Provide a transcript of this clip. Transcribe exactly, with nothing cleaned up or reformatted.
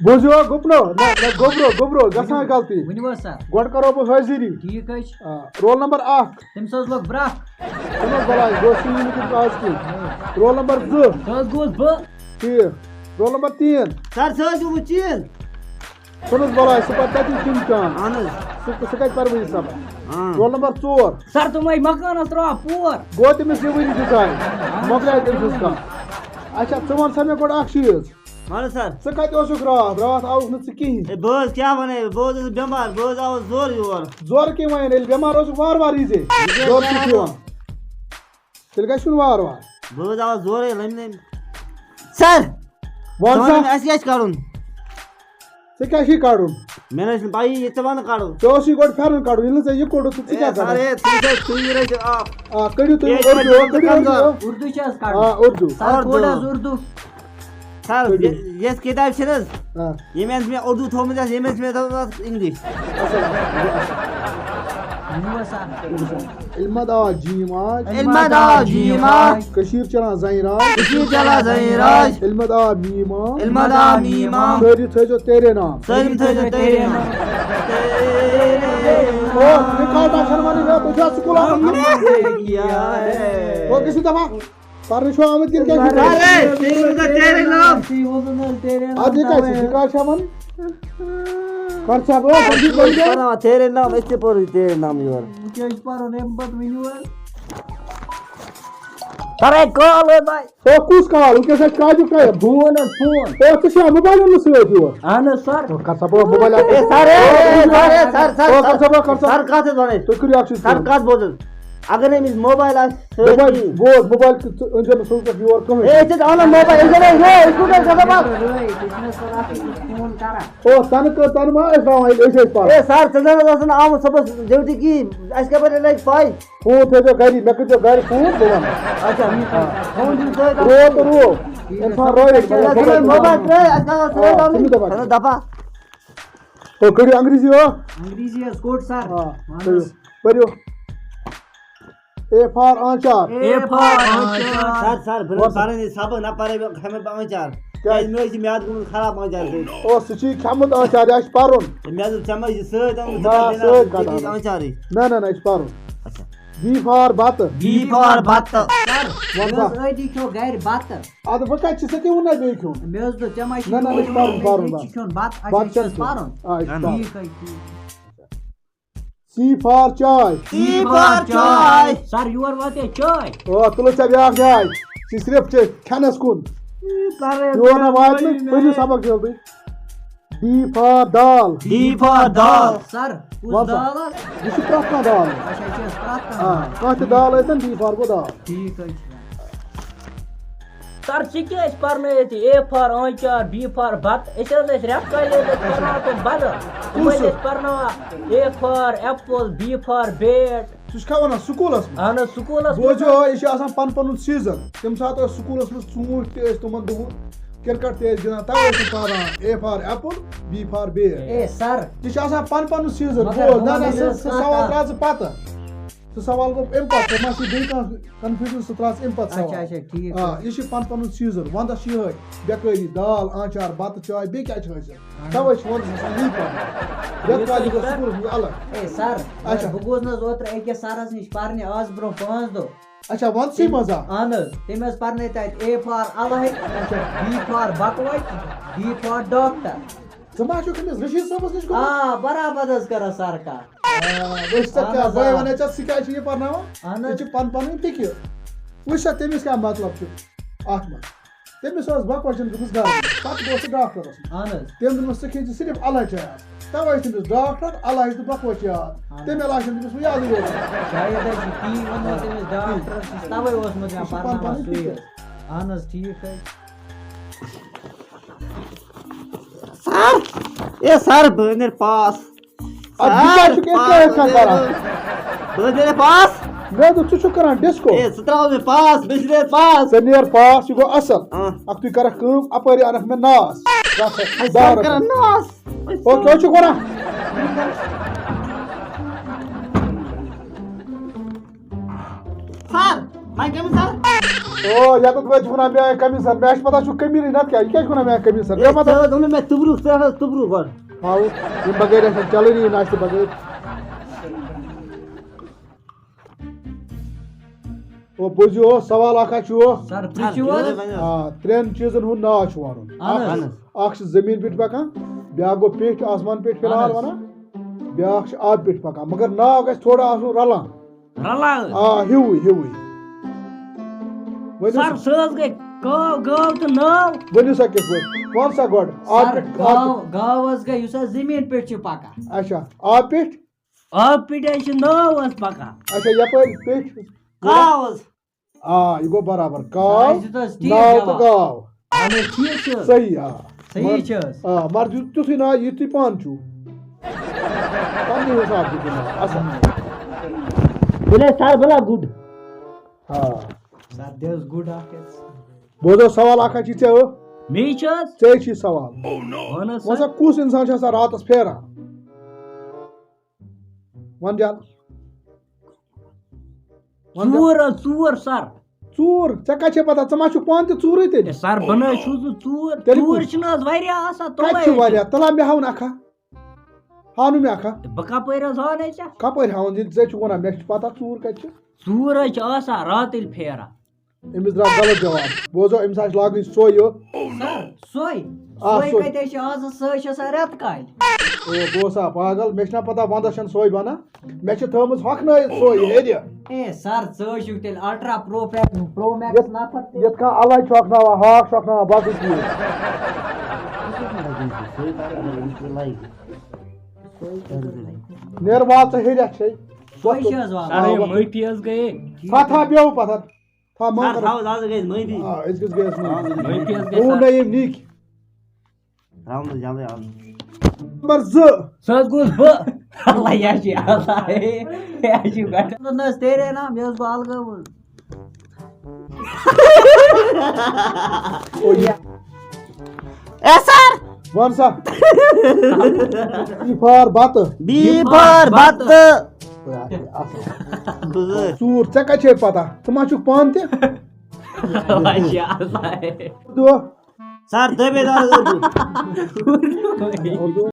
بوٗزِو ہا گُپنو، نہ، نہ، گوٚبرو، گوٚبرو، گژھان غلطی۔ ؤنِو حظ سر۔ گۄڈٕ کرو بہٕ حٲضِری۔ ٹھیٖک حظ چھُ۔ آ، رول نمبر اکھ۔ تٔمِس حظ لوٚگ برٛکھ۔ تٔمۍ حظ بلاے، بہٕ اوسُس نہٕ وٕنیُک آز کینٛہہ۔ رول نمبر زٕ۔ سُہ حظ گوٚوُس بہٕ۔ ٹھیٖک۔ رول نمبر تین۔ سر، سُہ حظ چھُ وٕچھِن۔ سُہ حظ بلاے، سُہ پتہٕ تَتی چِم چام۔ اہن حظ۔ سُہ، سُہ کَتہِ پروٲیی سبق؟ آ۔ رول نمبر ژور۔ سر، تِم ٲسۍ مکانس ترٛاوان پور۔ گوٚو تٔمِس یہِ ؤری دِژاے۔ مۄکلیو تٔمۍ سٕنٛز کَتھ۔ اچھا، ژٕ وَن سا مےٚ گۄڈٕ اکھ چیٖز۔ وَن حظ سر۔ ژٕ کَتہِ اوسُکھ راتھ؟ راتھ آوُکھ نہٕ ژٕ کِہیٖنۍ۔ ہے، بہٕ حظ کیٛاہ وَنہٕ، بہٕ حظ اوسُس بٮ۪مار، بہٕ حظ آوُس زورٕ یور۔ زورٕ کَمہِ وَنہِ؟ ییٚلہِ بٮ۪مار اوسُکھ، وارٕ وارٕ ییٖزے۔ یہِ کیٛاہ زورٕ چھُکھ کَران؟ یِوان۔ تیٚلہِ گژھِ یُن وارٕ وارٕ۔ بہٕ حظ آوُس زورَے لٔمۍ لٔمۍ۔ سر، وَن ژٕ وَن سا۔ مےٚ، اَسہِ کیٛاہ چھُ کَرُن؟ ژےٚ کیٛاہ چھُے کَڑُن؟ مےٚ نہ حظ چھُنہٕ پَیی، یہِ ژٕ وَنہٕ کَڑو۔ ژےٚ اوسُے گۄڈٕ پھٮ۪رُن کَڑُن، ییٚلہِ نہٕ ژےٚ یہِ کوٚڑُتھ، ژٕ ژٕ ہے کیٛاہ سر، کَڑَکھ؟ ہے، ژٕ چھُکھ تُہۍ رٔٹِو اَکھ۔ آ، کٔڑِو تُہۍ یہِ اُردو، چھُ کٔڑِو کَمزور۔ اُردو۔ اُردو چھِ حظ کَڑُن؟ آ، اُردو۔ سر، اُردو۔ کوٚڑ حظ اُردو؟ سر، کٔڑِو۔ یہِ، یۄس کِتاب چھِ نہٕ حظ، آ۔ ییٚمہِ اَندٕ چھِ مےٚ اُردو تھوٚومُت آسہِ، ییٚمہِ اَندٕ چھِ مےٚ تھوٚومُت آسہِ اِنٛگلِش۔ اَصٕل۔ ؤنِو حظ سر۔ علمہٕ داد جیم آج۔ علمہٕ داد جیم آج۔ کٔشیٖر چلان زَنہِ راج۔ کٔشیٖر چلان زَنہِ راج۔ علمہٕ داد میم آ۔ علمہٕ داد میم آ۔ سٲری تھٲیزیو تیرے نام۔ سٲلِم تھٲیزیو تیرے نام۔ او، نکاح چھَنہٕ وَنٕنۍ، ہے، بہٕ چھُس سکوٗل آمُت۔ او، کٔژِ دَفعہ؟ پَرنہِ چھُ آمُت کِنہٕ کیٛاہ چھُ؟ اَدٕ یہِ کَتہِ چھُ؟ یہِ کَر چھا وَنٕنۍ؟ کَر ژٕ ہا بہٕ اوسُس یہِ پَران، تیرے نام، أسۍ تہِ پوٚرُے تیرے نام یورٕ۔ وۄنۍ کیٛاہ چھُ پَرُن؟ اَمہِ پَتہٕ ؤنِو حظ۔ کَرے کال ہے بھائی۔ او، کُس کال؟ وٕنکیٚس آسہِ کاجُک ٹایم۔ بہٕ وَنہٕ حظ فون۔ او، ژٕ چھا موبایل اوٚنمُت سۭتۍ یور؟ اہن حظ سر۔ او، کر سا بہٕ موبایل اَتہِ۔ اے سر، اے، اے، سر، اے، سر، سر، او، کر سا بہٕ، کر سا۔ سر، کَتھ حظ وَنَے؟ تُہۍ کٔرِو اَکھ چیٖز سر، کٲم۔ کَتھ بوز حظ؟ اگر نہٕ أمِس موبایل آسہِ سۭتۍ دوٚپمَے، کِہیٖنۍ۔ بوز، موبایل تہٕ ژٕ أنۍ زِ نہٕ سُہ وٕنکیٚس یور کٕہٕنۍ۔ اے، أسۍ حظ اَنو موبایل، أسۍ حظ اَنو، أسۍ کوٗتاہ حظ گژھو پَتہٕ؟ رٲے، تُہۍ چھِو نہٕ حظ پَتہٕ اَتھ فون کران؟ او، تَنہٕ کٔر، تَنہٕ ما ٲسۍ تھاوان ییٚلہِ أسۍ ٲسۍ پَران؟ اے سر، ژٕ نہٕ حظ ٲسٕکھ نہٕ آمُت صُبحس ڈیوٹی کِہیٖنۍ، اَسہِ کَپٲرۍ لَگہِ پَے؟ فون تھٲیزیو گَری، مےٚ کٔرۍزیو گَرِ فون، بہٕ وَنہٕ۔ اچھا، فون چھُنہٕ سۭتۍ آسان۔ رو تہٕ رو۔ اِنسان رٲوِتھ، اچھا، مطلب، موبایل ترٛٲے، اَسہِ گژھو آ، سۭتۍ اَنُن۔ ژٕ مہٕ دَپھ اَسہِ۔ اَہَن حظ، دَپھ ہا۔ او، کٔرِو انگریزی، ہو۔ انگریزی حظ کوٚٹ سر۔ آ، وَن کٔرِو۔ حظ۔ پٔرِو۔ A for آنچار۔ A for آنچار۔ سر، سر، بہٕ نہٕ وَن سا۔ پَران یہِ سبق، نہ پَرے بہٕ، کھٮ۪مہٕ بہٕ آنچار۔ کیٛازِ؟ کیٛازِ مےٚ حظ چھِ میادٕ گوٚمُت خراب آنچار سۭتۍ۔ او، سُہ چھُے کھٮ۪مُت آنچار، یہِ آسہِ پَرُن۔ تہٕ مےٚ دوٚپ، ژےٚ ما چھِ سۭتۍ آنمُت، ژٕ نہ، کَر دِنۍ سۭتۍ کَتھ دِنۍ اَنان۔ آنچارٕے۔ نہ، نہ، نہ، یہِ چھُ پَرُن۔ اچھا۔ B for بَتہٕ۔ B for بَتہٕ۔ سر، وَن مےٚ سا۔ اوس ٲدی کھیوٚو گَرِ بَتہٕ۔ اَدٕ وۄنۍ کَتہِ چھِ ژےٚ تہِ ووٚن نہ بیٚیہِ کھیوٚن؟ مےٚ حظ دوٚپ، ژےٚ ما چھِ نہ، نہ، نہ، یہِ چھُ پَرُن، پَرُن، مےٚ بَتہٕ۔ چھِ کھیوٚن بَتہٕ، اَچھا، بَتہٕ یہِ چھِ کھیوٚن۔ حظ پَرُن۔ آ، یہِ چھُ پَرُن۔ ٹھیٖک حظ، ٹھیٖک۔ C for چاے۔ C for چاے۔ سر، یور واتے چاے۔ آ، تُلو ژےٚ بیٛاکھ جاے۔ ژٕ صرف چھِ کھٮ۪نَس کُن۔ سر، یور نہ واتہِ نہٕ، پٔرِو سبق جلدی۔ D for دال۔ D for دال۔ سر، کُس وَن سا۔ دال حظ؟ یہِ چھِ پرٛٮ۪تھ کانٛہہ دال۔ اچھا، یہِ چھِ اَسہِ پرٛٮ۪تھ کانٛہہ آ، دال۔ کانٛہہ تہِ دال ٲسۍتَن، D for گوٚو دال۔ ٹھیٖک حظ چھُ۔ سر، ژٕ کیٛاہ ٲسۍ پرنٲوِتھ یہِ؟ A for آنچار، B for بَتہٕ۔ أسۍ حظ ٲسۍ رٮ۪تہٕ کالہِ حظ ٲسۍ پرناوان تِم بدل۔ تِم کُس حظ ہیوٗ؟ ٲسۍ پرناوان A for apple، B for bat۔ ژٕ چھُکھا وَنان سکوٗلَس منٛز؟ اَہَن حظ، سکوٗلَس منٛز۔ بوٗزِو، یہِ چھُ آسان پَنُن پَنُن season۔ تَمہِ ساتہٕ ٲسۍ سکوٗلَس منٛز ژوٗنٛٹھۍ تہِ ٲسۍ تِمَن دۄہَن، کرکٹ تہِ ٲسۍ گِنٛدان، تَوَے ٲسۍ تِم پَران A for apple، B for bat۔ اے سر۔ یہِ چھُ آسان پَنُن پَنُن season۔ مگر بوز، بہٕ نہ، وَنہٕ نہ، یہِ سُہ، حظ سُہ کَتھ سوال اَکھ۔ ترٛاو ژٕ پَتہٕ۔ سُہ سوال گوٚو اَمہِ پَتہٕ، ژےٚ ما چھُے بیٚیہِ کانٛہہ confusion، سُہ ترٛاو ژٕ اَمہِ پَتہٕ اچھا، سوال۔ اچھا، ٹھیٖک۔ آ، یہِ چھُ پَنُن پَنُن season۔ وَنٛدَس چھِ یِہوٚے بیٚکٲری، دال، آنچار، بَتہٕ، چاے، بیٚیہِ کیٛاہ چھِ حٲصِل؟ اَہَن۔ تَوَے چھِ وَنٛدَس آسان یی پَرُن۔ رٮ۪تہٕ کالہِ گوٚو سکوٗلَس منٛز الگ۔ اے سر، اچھا۔ بہٕ گوس نہٕ حظ اوترٕ أکِس سرَس نِش پَرنہِ آز برٛونٛہہ پانٛژھ دۄہ۔ اچھا، وَن ژٕے تٔمۍ، منٛز اَکھ۔ اہن حظ، تٔمۍ حظ پرنٲے تَتہِ A for اَلہٕ ہَچہِ، اچھا۔ B for بَکہٕ وَچہِ، D for doctor۔ ژٕ ما چھُکھ أمِس رشیٖد صٲبَس نِش گوٚمُت؟ آ، برابر حظ کَران سر کَتھ۔ آ، وٕچھ سا اہن کیٛاہ، حظ، بہٕ آ۔ وَنے ژےٚ، سُہ کیٛازِ چھُ یہِ پَرناوان؟ اہن حظ۔ یہِ چھِ پَنٕنۍ پَنٕنۍ فِکِر۔ وٕچھ سا، تٔمِس کیٛاہ مطلب چھُ اَتھ منٛز؟ تٔمِس ٲس بۄکہٕ وَچَن گٔمٕژ گَرٕچ، پَتہٕ گوٚو سُہ ڈاکٹرَس نِش۔ اہن حظ۔ تٔمۍ دوٚپمَس، "ژٕ کھیٚیہِ زِ صرف اَلہٕ ہَچہِ یوت۔" تَوَے چھِ تٔمِس ڈاکٹر، اَلہٕ ہَچہِ تہٕ بۄکہٕ وَچہِ یاد۔ اہن حظ۔ تَمہِ علاوٕ چھِنہٕ تٔمِس وۄنۍ یادٕے روزان۔ شاید حظ چھُ تی ووٚنمُت تٔمِس ڈاکٹرَس نِش، تَوَے اوس مےٚ یہِ چھُ پَنُن پَنُن پَرناوان سُے فِکِر۔ حظ۔ اہن حظ، ٹھیٖک حظ۔ سر، اے سر، بہٕ نیرٕ پاس۔ اَدٕ یہِ کیٛاہ چھُکھ ییٚتہِ کیٛاہ یَتھ کَتھ کَران؟ بہٕ حظ نیرٕ پاس۔ مےٚ دوٚپ، ژٕ چھُکھ کَران ڈِسکو۔ اے، ژٕ ترٛاو مےٚ پاس، بہٕ چھُس نیرٕ پاس۔ ژےٚ نیر پاس، یہِ گوٚو اَصٕل۔ آ۔ اَکھتُے کَرَکھ کٲم، اَپٲرۍ اَنَکھ مےٚ ناس۔ رَٹھ ہے، اَسہِ دَہ کَرَن رۄپیہِ۔ ناس۔ او، کیٛاہ چھُکھ وَنان؟ سر، ہاے کٔمِس سر؟ او، یَتَتھ وٲتۍ چھِ وَنان میٛانہِ کٔمِس سر؟ مےٚ چھِ پَتہ، چھُ کٔمیٖنٕے نَتہٕ کیٛاہ؟ یہِ کیٛاہ چھِ وَنان میٛانہِ کٔمِس سر؟ مےٚ پَتہ۔ ژےٚ حظ ووٚنُے مےٚ تُبرُک، ژٕ رَٹھ حظ تُبرُک گۄڈٕ۔ ہاو، یِم بغٲر آسَن چَلٲنی یِم آسہِ بغٲر۔ او، بوٗزِو، او، سوال اَکھ ہا چھُ۔ سر، پرٛژھِو حظ۔ آ، ترٛٮ۪ن چیٖزَن ہُنٛد ناو چھُ وَنُن۔ اَہَن حظ۔ اَکھ، اَکھ چھِ زٔمیٖن پٮ۪ٹھ پَکان، بیٛاکھ گوٚو پیٚٹھۍ آسمان پٮ۪ٹھ فِلحال اَہَن حظ۔ وَنان، بیٛاکھ چھِ آبہٕ پٮ۪ٹھ پَکان، مگر ناو گژھِ تھوڑا آسُن رَلان۔ رَلان۔ آ، ہیوٗوٕے، ہیوٗوٕے۔ ؤنِو سر، سا۔ سُہ حظ گٔے گٲو، گٲو تہٕ نٲو۔ ؤنِو سا کِتھ پٲٹھۍ؟ وَن سا گۄڈٕ۔ آ، سر، پٮ۪ٹھ، آ، گاو، گاو حظ گٔے یُس حظ زٔمیٖن پٮ۪ٹھ چھِ پَکان۔ اچھا، آ پٮ۪ٹھ؟ آ پٮ۪ٹھ حظ چھِ نٲو حظ پَکان۔ اچھا، یَپٲرۍ پٮ۪ٹھ؟ کاو حظ۔ آ، یہِ گوٚو برابر۔ کاو، سر، اَسہِ دیُت حظ ٹھیٖک ناو تہٕ جواب۔ گاو۔ اَہَن حظ، ٹھیٖک چھِ حظ۔ صحیح، آ۔ صحیح مگر چھِ حظ۔ آ، مگر دیُت تیُتھُے ناو، یُتھ تُہۍ پانہٕ چھُو۔ پننہِ حساب دیُت یہِ ناو۔ اَصٕل۔ بلے سر، بلا گُڈ۔ آ۔ سر، دِ حظ گُڈ اَکھ حظ۔ بوزو سوال اَکھ حظ چھِ ژےٚ، مے چھِ حظ؟ ژےٚ چھِ سوال۔ وَن حظ وَن سا، سر۔ کُس اِنسان چھُ آسان راتَس پھیران؟ وَن جان۔ وَن جان۔ ژوٗر حظ، ژوٗر سر۔ ژوٗر؟ ژےٚ کَتہِ چھےٚ پَتہ؟ ژٕ ما چھُکھ پانہٕ تہِ ژوٗرٕے تیٚلہِ؟ ہے سر، بہٕ نہ حظ چھُس نہٕ ژوٗر۔ تیٚلہِ ژوٗر کُس؟ چھِنہٕ حظ واریاہ آسان، کَتہِ تِمَے چھِ حظ چھِ۔ واریاہ؟ تَلہ مےٚ ہاوُن اَکھا۔ ہاونہٕ مےٚ اکھا۔ بہٕ کپٲرۍ حظ ہاونَے ژےٚ؟ کپٲرۍ ہاوُن ییٚلہِ ژےٚ چھُکھ وَنان مےٚ چھِ پَتہ ژوٗر کَتہِ چھِ؟ ژوٗر حظ چھِ آسان راتٕلۍ پھیران۔ أمِس درٛاو غلط جواب۔ بوزو، أمِس آسہِ لاگٕنۍ سۄے یو۔ سر، سۄے؟ آ، سۄے سۄے۔ کَتہِ حظ چھِ آز؟ سۄے چھِ آسان رٮ۪تہٕ کالہِ۔ او، بہٕ اوسا پاگل؟ مےٚ چھِنہ پَتہ وَندَس چھَنہٕ سۄے بَنان۔ مےٚ چھِ تھٲومٕژ ہۄکھنٲیِتھ سۄے ہیٚرِ۔ اے سر، ژٕ حظ چھُکھ تیٚلہِ الٹرا پرو پیک، پرو میکس یَتھ، نفر تیٚلہِ۔ یَتھ کانٛہہ اَلَے چھُ ہۄکھناوان، ہاکھ چھُ ہۄکھناوان، باقٕے چیٖز۔ نیر وال ژٕ ہیٚرِ، اَتھ چھے۔ سۄے چھِ حظ وال۔ آ، اَڑے وَتھ۔ معٲفی حظ گٔیے۔ فتح بیو پتھر۔ تھا سر، منٛگَر۔ تھاو حظ، آز گٔے أسۍ معٲفی۔ آ، أسۍ گٔژھۍ گٔے أسۍ معٲفی۔ معٲفی حظ گٔے، بہٕ ووٚن سر۔ نہ ییٚمۍ نِکۍ۔ ترٛاو نہٕ جلدی آز۔ نمبر زٕ۔ سُہ حظ گوٚوُس بہٕ۔ اللہ، یہِ حظ چھِ آسان۔ یہِ حظ چھِ گۄڈٕ۔ نہ حظ، تیرے نام، یہِ حظ گوٚو الگٲوٕے۔ او یہِ۔ اے سر۔ وَن سا۔ بی فار بَتہٕ۔ بی فار بَتہٕ۔ بُزٲرۍ۔ ژوٗر، ژےٚ کَتہِ چھے پَتہ؟ ژٕ ما چھُکھ پانہٕ تہِ؟ وۄنۍ چھِ آسان۔ دۄہ۔ سر، دٔبے دار اردو۔ اردو۔